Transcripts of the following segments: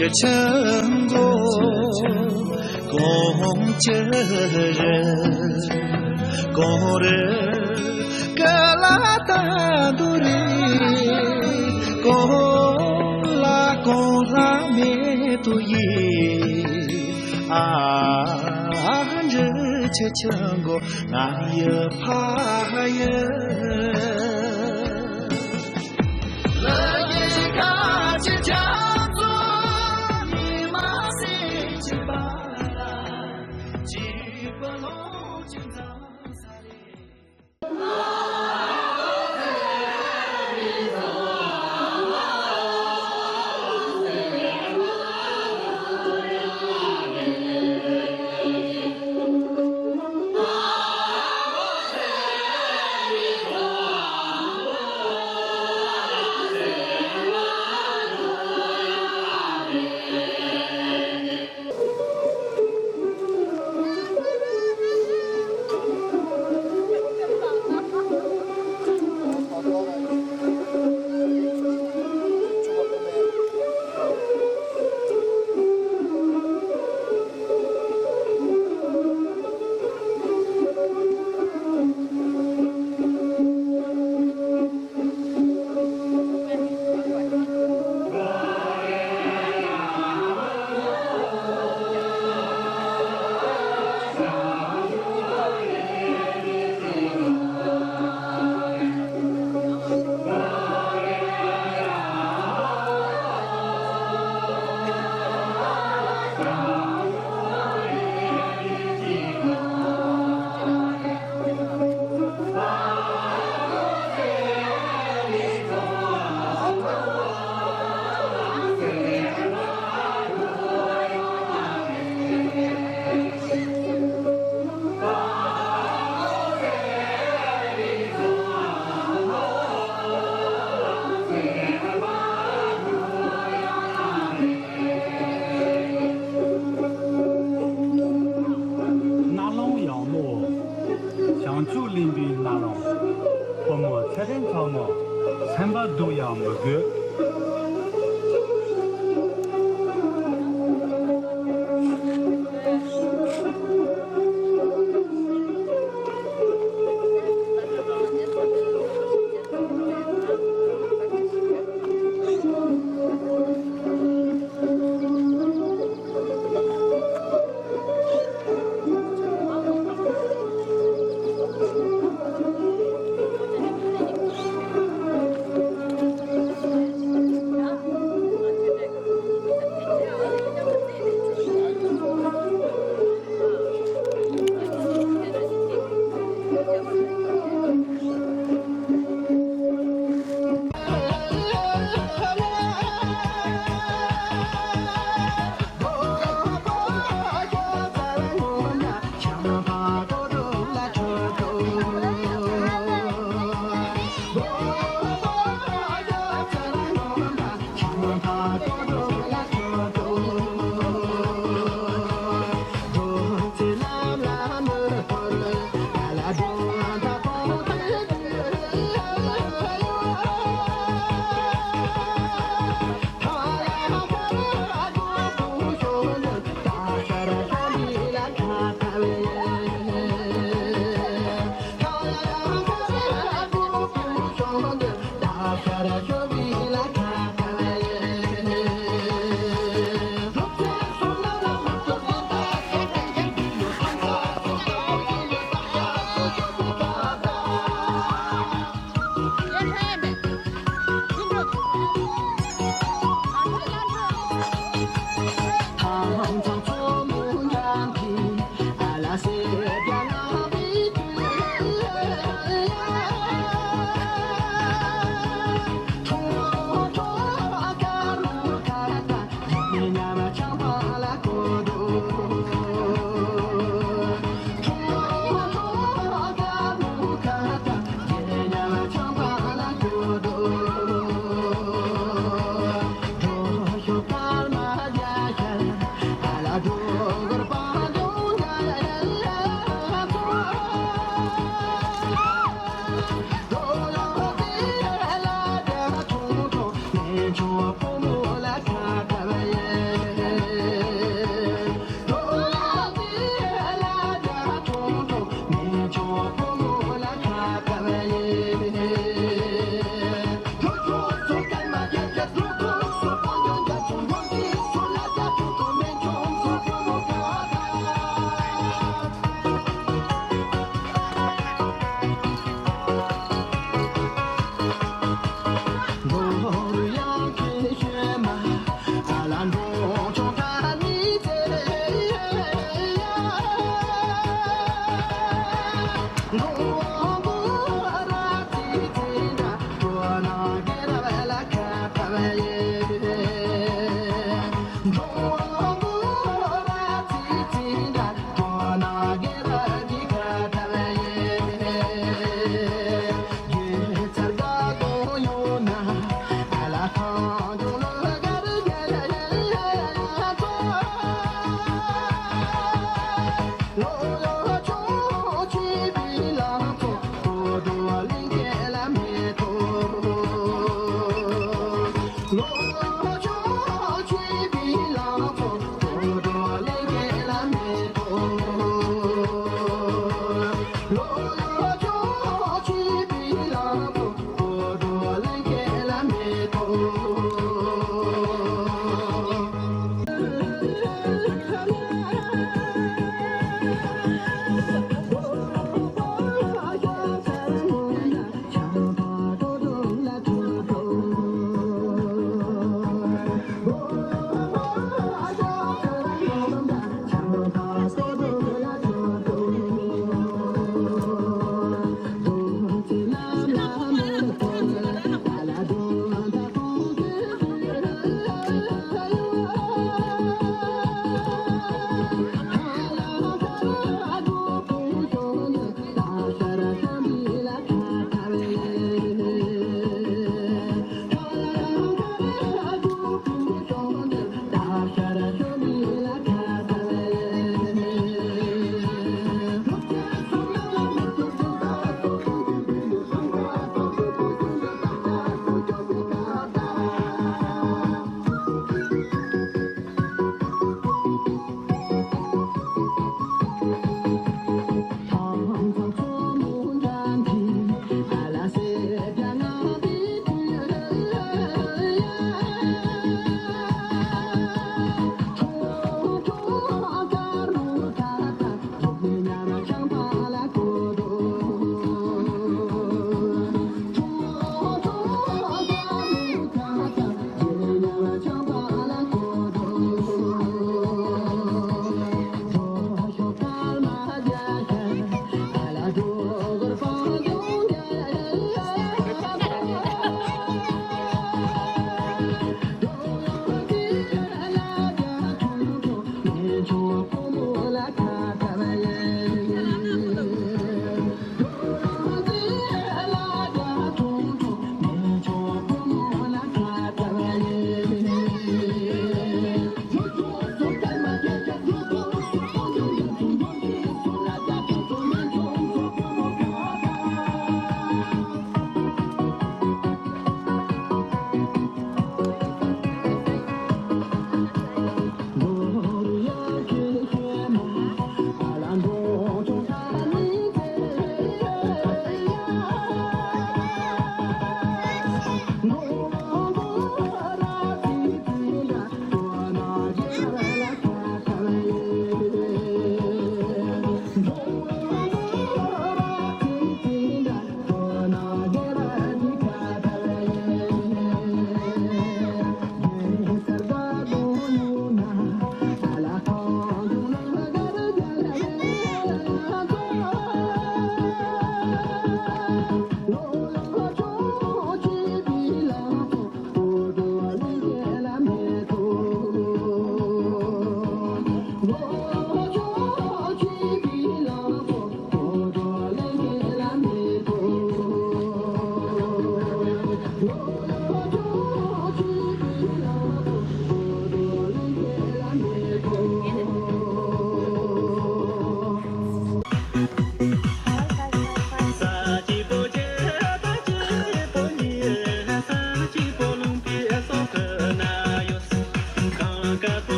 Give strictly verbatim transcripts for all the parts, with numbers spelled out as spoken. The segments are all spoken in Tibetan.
ཆེ་ཆེན་གོ་གོང་ཅི་རེད། གོང་རེད་ཀ་ལ་ད་དུ་རེད། གོང་ལ་གོང་ལ་མེད་དུ་ཡིན། ཨ་འདྲ་ཆེ་ཆེན་གོ་ང་ཡི་ཕ་ཡི། རྣ་ལོང་ཡག་མོ། བྱང་ཆུབ་གླིང་པའི་རྣ་ལོང་། བུ་མོ་ཚེ་རིང་ཚང་མ་སེམས་པ་སྡུག་ཡང་མི་དགོས།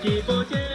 སྐྱིད་པོ་ཅན།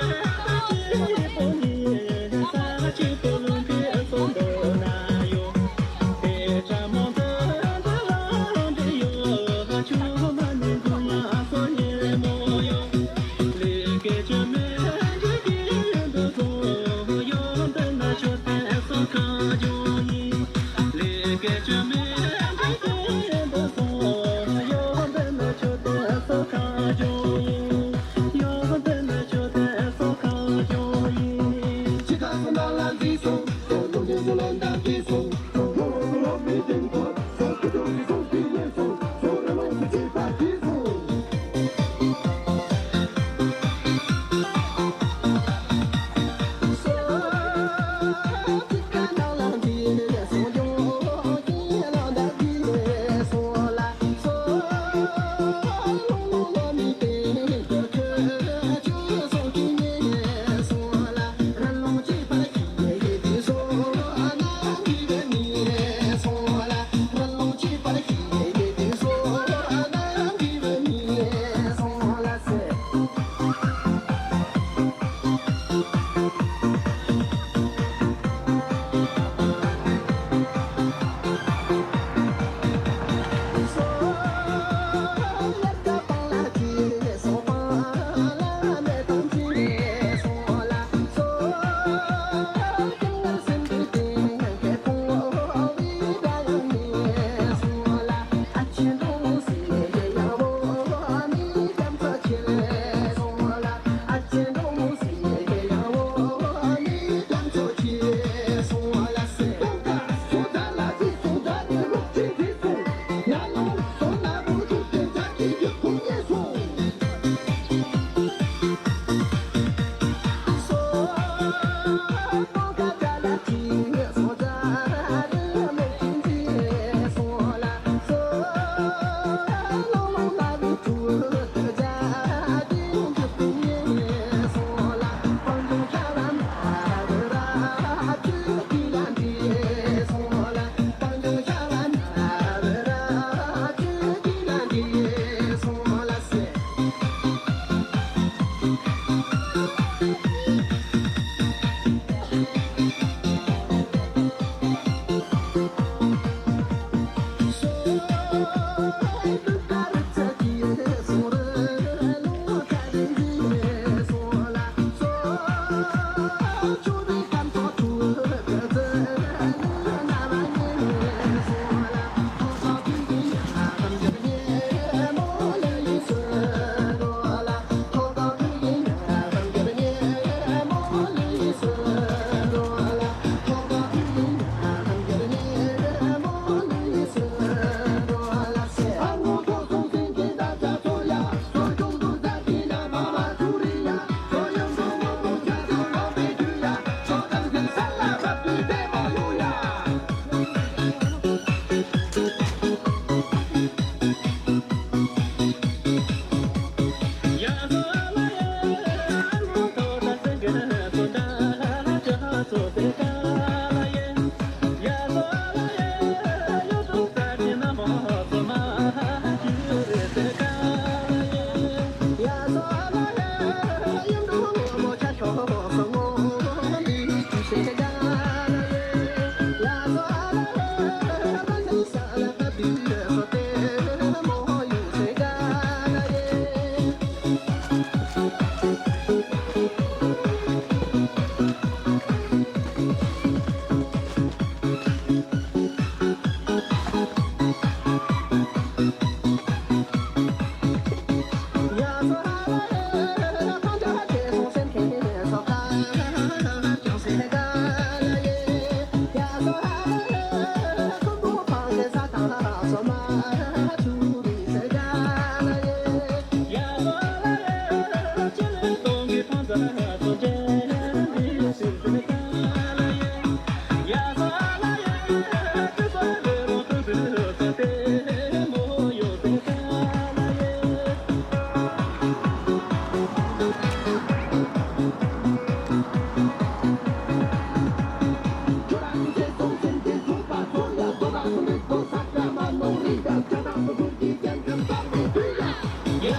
Extra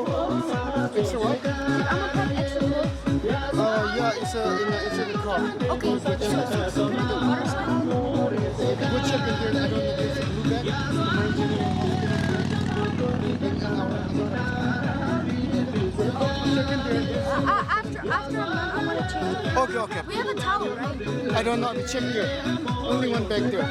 cold. It's a what? Extra cold. Uh, yeah, it's a, in a, it's in the car. Okay, so, so, so, can I do water slide? We'll check in there. I don't know if it's blue bag. Mine generally is in an hour. Check in there. Uh, uh, after, after a month, I want to change. Okay, okay. We have a towel, right? I don't know. I'll check there. Only one bag there.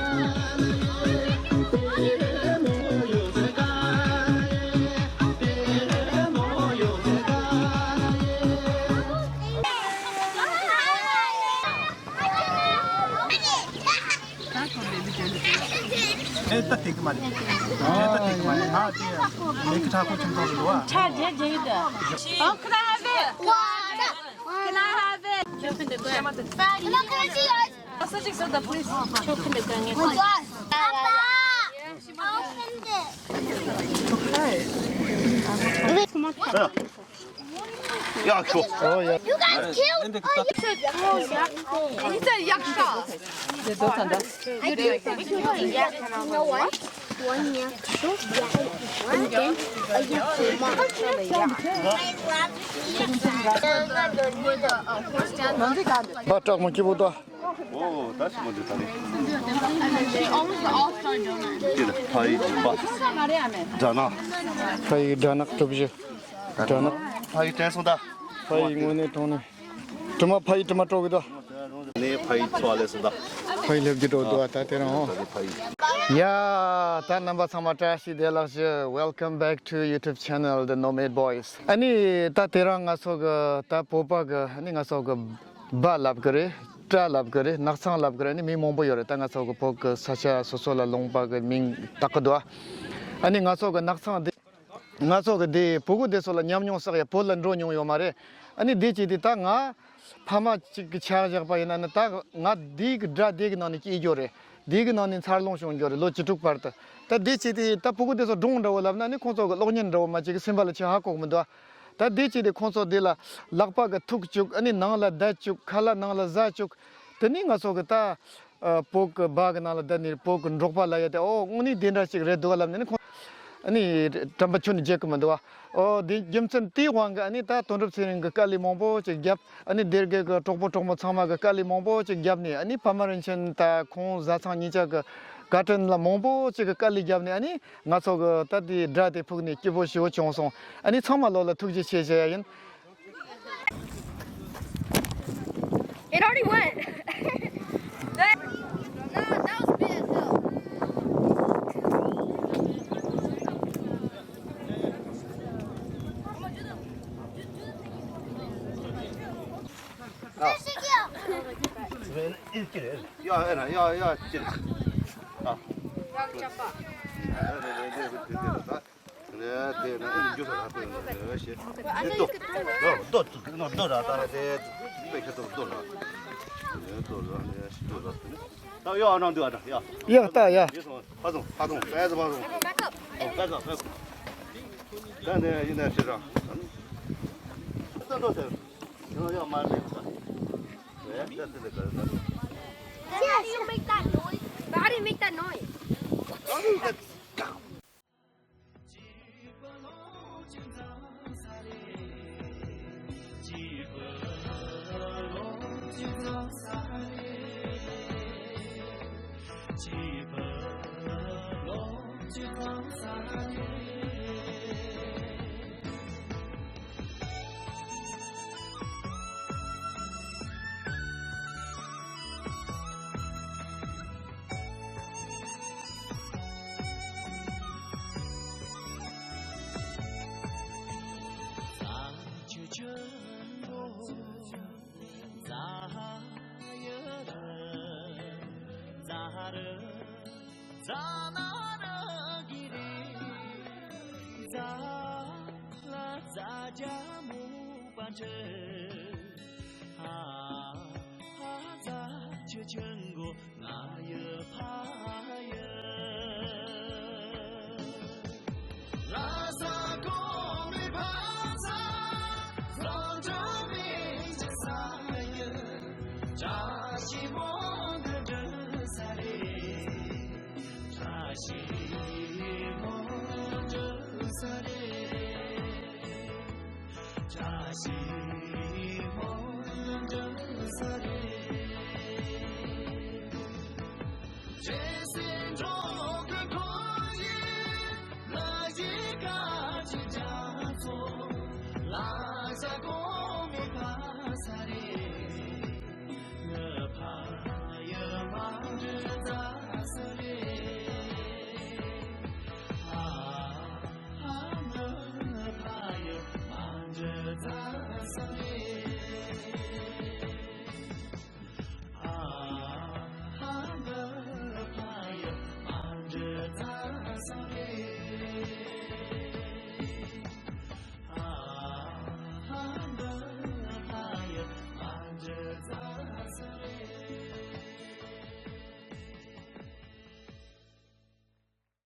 ཨེ་ད་དེ་གི་མ་རེད། ཨེ་ད་དེ་གི་མ་རེད། ཨ་དེ་མེ་ཁི་ཁྲ་ཁོ་ཁྱིམ་ཚང་ལ་འགྲོ་བ། ཁྲ་རྒྱ་རྒྱ་ཡོད་ད། ཨ་ཁི་ན་ཧ་བེ། ཁི་ན་ཧ་བེ། ཁྱོད་ཁི་འདི་གོ་ཡ། ཨ་ས་ཅིག་ཟེར་ད་པི་ལིས། ཁྱོད་ཁི་འདི་གོ་ངས། ཡ་ཁྱོ། ཨོ་ཡ། You guys killed a It's a yaksha. You know what? One yaksha and then a yaksha. ཕ་སྐྲག་མོ་སྐྱིད་པོ་ད། ཨོ་ད་ཞིག་མ་འདུག་ད་ནི། Almost all star donor. ཁྱེད་ཕ་ཡི་པ། དགྲ་ནག་ཕ་ཡི་དགྲ་ནག་གྲུ་བཞི། དགྲ་ནག་ཕ་ཡི་དྲན་སོང་ད། ཕ་ཡི་དངོས་གནས་དྲང་གནས། དྲི་མ་ཕ་ཡི་དྲི་མ་དཀྲོག་གི་འདུག་ནས་ཕ་ཡི་འཚོ་བ་ལས་སོང་ད། ཕ་ཡི་ལེབ་ཀྱི་འགྲོ་འདུག་ད་དེ་རང་ཨོ། ད་ནི་ཕ་ཡི། ཡ། ད་རྣམ་པ་ཚང་མ་བཀྲ་ཤིས་བདེ་ལེགས་ཞུ། Welcome back to YouTube channel The Nomad Boys. ཨ་ནི་ད་དེ་རང་ང་ཚོ་གི་ད་བོད་པ་གི་ཨ་ནི་ང་ཚོ་གི་སྦྲ་ལབ་གི་རེད། སྦྲ་ལབ་གི་རེད། ནགས་ཚང་ལབ་གི་རེད། ཨ་ནི་མིང་མང་པོ་ཡོད་རེད། ད་ང་ཚོ་གི་བོད་གི་ས་ཆ་སོ་སོ་ལ་ལུང་པ་གི་མིང་བཏགས་གི་འདུག་ཨ་ནི་ང་ཚོ་གི་ནགས་ཚང་འདི། ང་ཚོ་གི་འདི་ཕྲུ་གུ་འདི་ཚོ་ལ་ཉམས་མྱོང་བསགས་ཡ། བོད་ལ་འགྲོ་མྱོང་ཡོད་མ་རེད། ཨ་ནི་འདི་བྱས་ཏེ་ད་ང་ཕ་མ་གཅིག་གི་ཆ་བཞག་པ་ཡིན་ན་ནི་ད་ང་འདི་གི་སྦྲ་འདི་གི་ནང་ནས་སྐྱེས་རྒྱུ་རེད། འདི་གི་ནང་ནས་འཚར་ལོངས་བྱུང་རྒྱུ་རེད། ལོ་བཅུ་དྲུག་བར་དུ། ད་འདི་བྱས་ཏེ་ད་ཕྲུ་གུ་འདི་ཚོ་སྒྲུང་འདྲ་བོ་ལབ་ན་ནི་ཁོང་ཚོ་གི་གློག་བརྙན་འདྲ་བོ་མ་གཅིག་གི་སེམས་པ་ལ་ཆེ་ཧ་གོ་གི་མི་འདུག་ད་འདི་བྱས་ཏེ་ཁོང་ཚོ་འདི་ལ་ལག་པ་གི་ཐུག་བཅུག་ཨ་ནི་ནང་ལ་བསྡད་བཅུག་ཁ་ལག་ནང་ལ་ཟ་བཅུག་དེ་ནི་ང་ཚོ་གི་ད། ཨ། བོད་ཀྱི་སྦྲ་གི་ནང་ལ་བསྡད་ནས་བོད་ཀྱི་འབྲོག་པ་ལབ་ཡ་དེ། ཨོ་དངོས་གནས་དེ་འདྲ་ཞིག་རེད་འདུག་ལབ་ནས་ནི་ཁོང་ཨ་ནི་དྲན་པ་ཁྱོན་ནས་བརྗེད་ཀྱི་མི་འདུག་ཨོ་དེ་རྒྱུ་མཚན་དེའི་དབང་གིས་ཨ་ནི་ད་དོན་གྲུབ་ཚེ་རིང་གིས་དཀའ་ལས་མང་པོ་ཅིག་བརྒྱབ། ཨ་ནི་སྡེ་དགེ་གི་གྲོགས་པོ་གྲོགས་མོ་ཚང་མ་གིས་དཀའ་ལས་མང་པོ་ཅིག་བརྒྱབ་ནས། ཨ་ནི་ཕ་མ་རིན་ཆེན་ད་ཁོང་བཟའ་ཚང་གཉིས་ཆ་གི་བཀའ་དྲིན་ལ་མང་པོ་ཅིག་གིས་དཀའ་ལས་བརྒྱབ་ནས། ཨ་ནི་ང་ཚོ་གི་ད་དེ་སྦྲ་དེ་ཕུག་ནས་སྐྱིད་པོ་ཞེ་པོ་བྱུང་སོང་། ཨ་ནི་ཚང་མ་ལོ་ལ་ཐུགས་རྗེ་ཆེ་ཞུ་ཡ་ཡིན། It already went. That, no, that was bad though. ཡ་ཨེ་ན་ཡ་ཡ་ཅི་ལ། ཨ། ཡ་ཅག་པ། ཨ་ཨ་ཨ་ཨ་ཨ་ཨ། ནས་དེ་ནས་ཨེ་འགྱོ་ས་ལ་ཕེབས་ནས་ཞེས། དེ་ལྟོ། ལྟོ་ལྟོ་ལྟོ་ལྟོ་ར་ད་ལ་དེ་དཔེ་ཁ་ལྟོ་ལྟོ་ར། ནས་ལྟོ་ར་ནས་ལྟོ་ར། ད་ཡོ་ཨ་ནང་འདུག་ཨ་ད་ཡ། ཡ་ད་ཡ། ཡོ་སོང་ཕ་སོང་ཕ་སོང་ཨེ་ས་ཕ་སོང་། ཨོ་ད་ད་ད། ད་ནས་ཡིན་ན་ཁྲི་རང་། ད་འགྲོ་ཟེར། ཡོ་ཡོ་མ་ལེགས་ས། ཨེ་ད་དེ་ལས་ག་རེ་ད། Why do you make that noise? Why do you make that noise?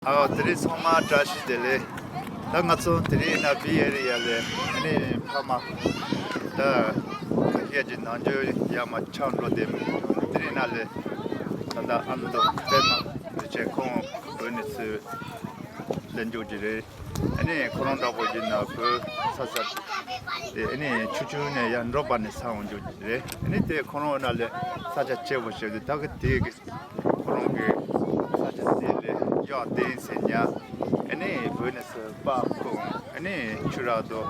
ཨའོ། དེ་རིང་ཚང་མ་བཀྲ་ཤིས་བདེ་ལེགས། ད་ང་ཚོ་དེ་རིང་ན་བི་ཨེ་རི་ཡ་ལས་ཨ་ནི་ཕ་མ་ད་ཁ་ཤས་ཀྱི་ནང་འཇོག་ཡ་མ་ཆགས་འགྲོ་བསྡད་མི་འདུག་དེ་རིང་ན་ལས་ད་ལྟ་ཨ་མདོ་པད་མ་འདི་བྱས་ཁོང་བོད་ནས་ཚུར་ལེན་འཇོག་གི་རེད། ཨ་ནི་ཁོ་རང་འདྲ་པོ་ཡིན་ན་བོད་ས་ཆ་དེ་ཨ་ནི་ཆུང་ཆུང་ནས་ཡར་འབྲོག་པ་ནས་ས་འོང་རྒྱུ་རེད། ཨ་ནི་དེ་ཁོ་རང་ན་ལས་ས་ཆ་ཆེ་བོ་ཞིག་དེ་ད་གི་དེ་གི་ཁོ་རང་གི་ས་ཆ་དེ་ལས་གཡག་གདན་ཟེར་ཉག་ཨ་ནི་བོད་ནས་སུ་པགས་ཁུང་ཨ་ནི་ཆུ་རགས་དོ།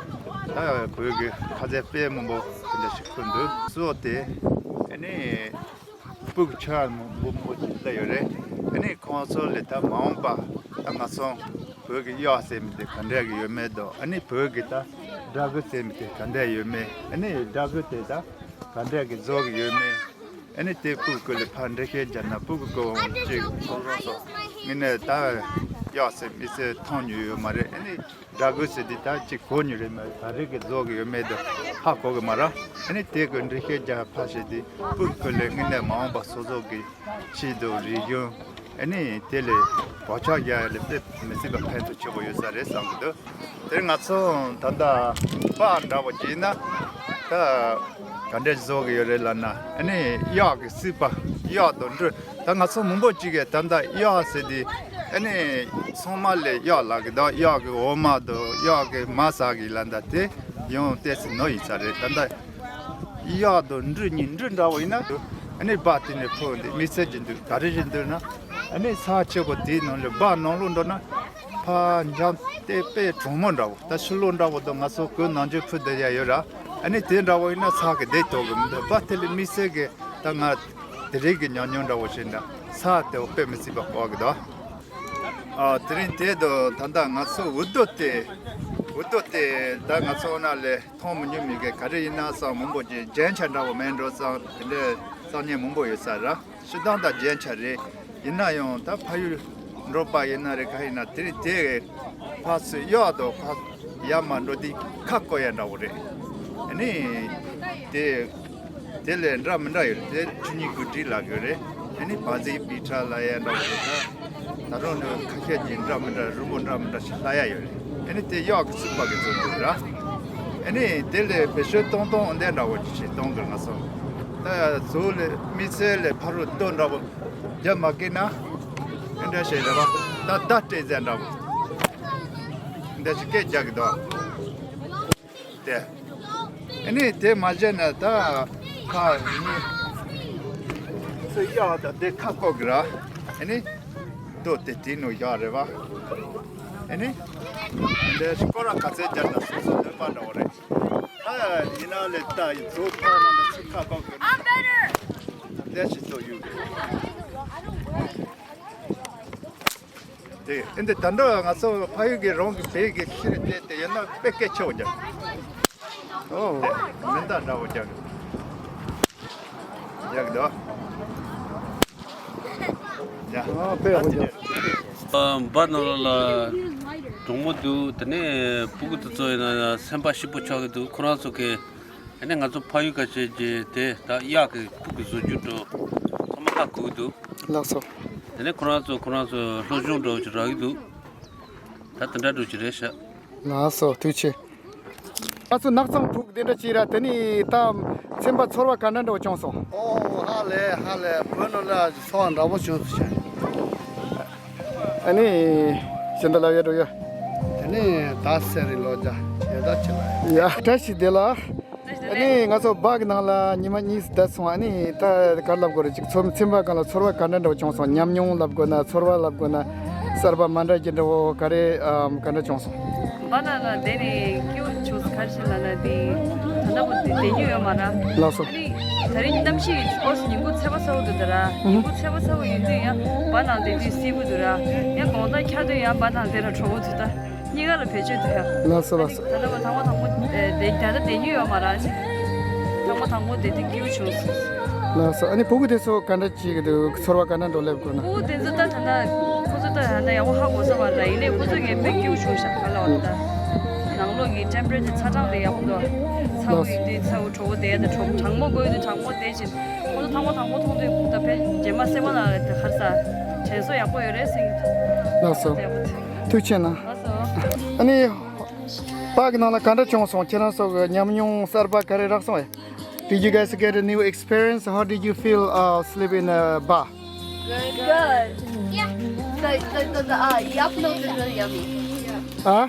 ད་བོད་གི་ཁ་ཟས་དཔེ་མང་པོ་དེ་འདྲ་ཞིག་ཁུར་འདུག་སོ་དེ་ཨ་ནི། སྤུ་གུ་ཆུང་བ་མང་པོ་ཅིག་སླེབས་ཡོད་རེད། ཨ་ནི་ཁོང་ཚོ་ལས་ད་མ་འོངས་པ་ད་ང་ཚོ་བོད་ཀྱི་གཡག་ཟེར་མི་དེ་ག་འདྲ་གི་ཡོད་མེད་དང་། ཨ་ནི་བོད་ཀྱི་ད་སྦྲ་གུར་ཟེར་མི་དེ་ག་འདྲ་ཡོད་མེད། ཨ་ནི་སྦྲ་གུར་དེ་ད་ག་འདྲ་གི་བཟོ་གི་ཡོད་མེད། ཨ་ནི་དེ་སྤུ་གུ་ལ་ཕར་འགྲེལ་བཤད་རྒྱབ་ན་སྤུ་གུ་ཀོ་ཅིག་ཁོ་རང་ཚོ་ངི་ནས་ད་གཡག་ཟེར་མི་ཟེར་མཐོང་མྱོང་ཡོད་མ་རེད། ཨ་ནི། སྦྲ་གུར་ཟེར་དེ་ད་ཅིག་གོ་མྱོང་རེད་མ་རེད། ག་རེ་གི་བཟོ་གི་ཡོད་མེད་དུ་ཧ་གོ་གི་མ་རེད། ཨ་ནི་དེ་གི་འགྲེལ་བཤད་རྒྱག་ཕར་བྱས་ཏེ་སྤུ་གུ་ལས་དངོས་གནས་མ་འོངས་པ་སོ་སོ་གི་ཆེད་དུ་རིག་གཞུང་ཨ་ནི་དེ་ལས་བག་ཆགས་རྒྱག་ཡ་ལས་དཔེ་མི་སྲིད་པ་ཕན་ཐོགས་ཆེ་པོ་ཡོད་ས་རེད་བསམ་གི་འདུག་དེར་ང་ཚོ་ད་ལྟ་པར་འདྲ་པོ་བྱས་ན་ད་ག་འདྲས་བཟོ་གི་ཡོད་རེད་ལབ་ན། ཨ་ནི་གཡག་གི་སྲིད་པ་གཡག་དང་འབྲི། ད་ང་ཚོ་མང་པོ་ཅིག་གིས་ད་ལྟ་གཡག་ཟེར་དེ་ཨ་ནི་ཚང་མ་ལས་གཡག་ལབ་གི་འདུག་གཡག་གི་འོ་མ་དང་གཡག་གི་མར་ཟ་གི་ལབ་འདུག་དེ་ཡང་ཏོག་ཙམ་ནོར་ཡིན་ས་རེད། ད་ལྟ་གཡག་དང་འབྲི་གཉིས། འབྲི་འདྲ་བོ་ཡིན་ན་ཨ་ནི་སྦྲ་དེ་ནས་ཕུབ་འདུག་དམིགས་བསལ་གྱི་འདུག་ག་རེ་བྱས་འདུག་ན། ཨ་ནི་ས་ཆེ་པོ་དེའི་ནང་ལ་སྦྲ་ནང་ལོགས་འགྲོ་ན་ཕར་འཇམ་ཏོག་ཙམ་དྲང་མོ་འདྲ་བོ། ད་ཕྱི་ལོགས་འདྲ་བོ་དང་ང་ཚོ་གོས་ནང་ཆོས་ཕུད་བསྡད་ཡ་ཡོད་ར། ཨ་ནི་དེ་འདྲ་བོ་ཡིན་ན་ས་གི་བདེ་ཐོག་གི་མི་འདུག་སྦྲ་དེ་ལ་དམིགས་བསལ་གྱི་ད་ང་དེ་རིགས་ཀྱི་ཉམས་མྱོང་འདྲ་བོ་ཞིག་འདྲ། ས་དེ་བོ་དཔེ་མི་སྲིད་པ་དཀའ་གི་འདུག་ཨ། དེ་རིང་དེ་དུ་ད་ལྟ་ང་ཚོ་འུ་སྡུ་སྟེ། འུ་སྡུ་སྟེ་ད་ང་ཚོ་ན་ལས་མཐོང་མི་མྱོང་མི་གི་ག་རེ་ཡིན་ན་བསམ། མང་པོ་ཅིག་རྒྱན་ཆ་འདྲ་བོ་མེད་འགྲོ་བསམ། དེ་འདྲའི་བསམ་ཉན་མང་པོ་ཡོད་ས་ར། སྤྱིར་བཏང་ད་རྒྱན་ཆ་རེད། ཡིན་ན་ཡང་ད་ཕ་ཡུལ་འབྲོག་པ་ཡིན་ན་རེད། ག་ཡིན་ན་དེ་རིང་དེ་ཕར་ཚུར་གཡོག་དང་ཕར་ཡར་མར་འགྲོ་དུས་ཁ་བསྐོར་ཡ་འདྲ་བོ་རེད། ཨ་ནི་དེ་དེ་ལས་འདྲ་མི་འདྲ་ཡོད་རེད། དེ་ཆུ་གཉིས་སྒོ་འགྲིག་ལབ་ཡོད་རེད། ཨ་ནི་བ་ཟི་པི་ཁྲ་ལབ་ཡ་འདྲ་བོ་རེད། ད་ད་རུང་ནི་ཁ་ཤས་ཀྱིས་འདྲ་མི་འདྲ་རི་མོ་འདྲ་མི་འདྲ་ཞིག་ལྷག་ཡ་ཡོད་རེད། ཨ་ནི་དེ་གཡག་གི་སྲིད་པ་གི་བཟོ་འདུག་ར། ཨ་ནི་དེ་ལས་བེད་སྤྱོད་གཏོང་སྟངས་འདི་འདྲ་བོ་ཅིག་བྱེད་སྟངས་གི་ང་ཚོ་ད་གཟུགས་ལས་མི་ཚེ་ལས་ཕ་རོལ་རྡོ་འདྲ་བོ་རྒྱབ་མ་བཀལ་ན་འདི་འདྲ་ཞིག་རེད་བ། ད་བརྡ་སྤྲད་ཟེར་འདྲ་བོ་འདི་ཞིག་སྐད་རྒྱག་གི་འདུག་དེ། ཨ་ནི་དེ་མ་བྱས་ན་ད་ཁ་ནི་ཚུར་གཡོག་དང་དེ་ཁ་བསྐོར་གི་ར། ཨ་ནི་རྡོ་དེ་དེའི་ནང་བཞག་རེད་བ། ཨ་ནི་འདི་སྐོར་ར་ག་ཚད་རྒྱབ་ན་སོ་སོ་ནུས་པ་འདྲ་བོ་རེད། ད་ཡིན་ན་ལས་ད་ཡིན་ཚུར་ཕར་ནང་ལ་ཚུར་ཁ་བསྐོར་གི་ར། འདི་ཞིག་ཚུར་གཡུག་གི་རེད། དེ་ཨེ་འདི་ད་འགྲོ་ང་ཚོ་ཕ་ཡུལ་གྱི་རང་གི་བོད་ཀྱི་ཤེས་རིག་དེ་དེ་ཡིན་ན་དཔེ་སྐད་ཆེ་བོ་རྒྱག་ཨོ། མི་འདྲ་འདྲ་བོ་རྒྱག་རྒྱག་འདུག་ཡ། ཨོ་དཔེ་ཡག་པོ་རྒྱག་ཨ་འབའ་ནང་ལ་གྲོགས་མོ་འདུག་དེ་ནས་སྤུ་གུ་དེ་ཚོ་ཡིན་ན་སེམས་པ་སྐྱིད་པོ་ཆགས་ཀྱི་འདུག་ཁོ་རང་ཚོ་གི། དེ་ནས་ང་ཚོ་ཕ་ཡུལ་ཁ་ཤས་ཀྱི་དེ་ད་གཡག་གི་ཕུག་གི་བཟོ་རྒྱུ་འགྲོ་ཚང་མ་ཧ་གོ་གི་འདུག་ལགས་སོ། དེ་ནས་ཁོ་རང་ཚོ་ཁོ་རང་ཚོ་སློབ་སྦྱོང་འགྲོ་ཅིག་རག་གི་འདུག་ད་དེ་འདྲ་འགྲོ་ཅིག་རེད་ཤག་ལགས་སོ་ཐུགས་རྗེ་ཆེ། ང་ཚོ་ནགས་ཚང་ཕུག་དེ་འདྲ་ཅིག་ར་དེ་ནི་ད་སེམས་པ་ཚོར་བ་ག་འདྲ་འདྲ་བྱུང་སོང་། ཨོ་ཧ་ལས་ཧ་ལས་བོད་ནང་ལ་ཚོར་བ་འདྲ་པོ་བྱུང་སོང་ཤག་ཨ་ནི་ཞེ་འདི་ལ་ཡོད་འགྲོ་ཡོད། དེ་ ནས་ད་སེ་རི་ལོ་ཇ་ཡ་ད་ཆེ་ལ་ཡ། བཀྲ་ཤིས་བདེ་ལ། ཨ་ནི་ང་ཚོ་སྦག་ནང་ལ་ཉི་མ་གཉིས་བསྡད་སོང་། ཨ་ནི་ད་ག་རེ་ལབ་དགོས་རེད། ཅིག་ཚོ་ཚན་པ་སྒང་ལ་ཚོར་བ་ག་འདྲ་འདྲ་བོ་བྱུང་སོང་། ཉམས་མྱོང་ལབ་དགོས་ན་ཚོར་བ་ལབ་དགོས་ན་གསར་པ་མ་འདྲ་གྱི་འདྲ་བོ་ག་རེ་ཨམ་ག་འདྲ་བྱུང་སོང་། སྦག་ནང་ལ་བསྡད་ནས་སྐྱིད་པོ་བྱུང་སོང་། ག་རེ་ཟེར་ལབ་ན་དེ་ད་ལྟ་བུ་དེ་བསྡད་རྒྱུ་ཡོད་མ་རེད། ལགས་སོ། ཨ་ནི་ད་རིང་གནམ་གཤིས་ཨོ་ཉིན་གུང་ཚ་པོ་ཚ་པོ་འདུག་ད་ར། ཉིན་གུང་ཚ་པོ་ཚ་པོ་ཡིན་དུས་ཡང་སྦག་ནང་བསྡད་དུས་བསིལ་པོ་འདུག་ར། ཡང་དགོང་དག་འཁྱག་དུས་ཡང་སྦག་ནང་བསྡད་ར་དྲོ་པོ་འདུག་ད། གཉིས་ཀ་ལ་བེད་སྤྱོད་ཐུབ་ཡ། ལགས་སོ་ལགས་སོ། ད་ལྟ་བ་དང་པོ་དང་པོ་བསྡད་ད་ལྟ་བསྡད་རྒྱུ་ཡོད་མ་རེད། ཨ་ནི་དང་པོ་དང་པོ་བསྡད་དུས་སྐྱིད་པོ་བྱུང་སོང་། ལགས་སོ། ཨ་ནི་ཕྲུ་གུ་དེ་ཚོ་ག་འདྲ་བྱེད་ཀྱི་འདུག་ཚོར་བ་ག་འདྲ་འདྲ་སླེབས་དགོས་ན། ཕྲུ་གུ་དེ་ཚོ་ད་ད་ལྟ་ཁོ་ཚོ་ད་ད་ལྟ་ཡག་པོ་ཧ་གོ་ས་མ་རེད། ཡིན་ནའི་ཁོ་ཚོ་གས་དཔེ་སྐྱིད་པོ་བྱུང་ཤག་ག་ལ་བ་ད། ནང་ལོགས་ཀྱི་ཊེམ་པ་རེ་ཅར་ཆ་གྲངས་དེ་ཡག་པོ་འདུག་ཚ་པོ་ཡིན་དུས་ཚ་པོ་དྲོ་པོ་བསྡད་ཡ་དང་གྲང་མོ་དགོས་ཡོད་དུས་གྲང་མོ་བསྡད་ཅིང་ཁོ་ཚོ་ཐང་མོ་དང་པོ་མཐོང་དུས་ད་དཔེ་རྗེས་མ་སེམས་པ་ནང་ལ་དེ་ཧར་ས་དྲན་གསོ་ཡག་པོ་ཡོད་རེད་སེམས་ཀྱི། ལགས་སོ། ཡག་པོ་དེ། ཐུགས་རྗེ་གནང་། ཨ་ནི། སྦག་གི་ནང་ལ་ག་འདྲ་བྱུང་སོང་། ཁྱེད་རང་ཚོ་གི་ཉམས་མྱོང་གསར་པ་ག་རེ་རག་སོང་ཡ། Did you guys get a new experience? How did you feel uh, sleep in a bar? Good. Yeah. The, the, the, the uh, yak milk is really yummy. Huh?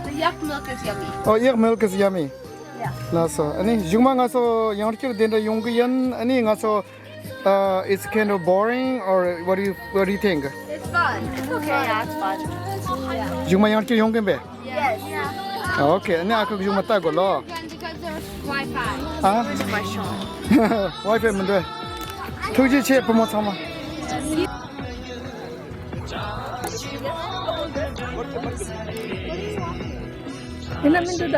The yak milk is yummy. Oh, yak milk is yummy. Yeah. ལགས་སོ། ཨ་ནི་གཞུག་མ་ང་ཚོ་ཡང་བསྐྱར་དེ་འདྲ་ཡོང་གི་ཡིན། ཨ་ནི་ང་ཚོ Uh, it's kind of boring, or what do you what do you think? It's fun. It's okay. Yeah, it's fun. Yeah. གཞུག་མ་ཡང་བསྐྱར་ཡོང་གིན་པས། Yes. Okay. ཨ་ནི་ཨ་ཁུ་གཞུག་མ་ལྟ་དགོས་ལོ། Because there was Wi-Fi. ཨ། Wi-Fi མི་འདུག་ཐུགས་རྗེ་ཆེ་བུ་མོ་ཚང་མ། ཡིན་ན་མི་འདུག་ད།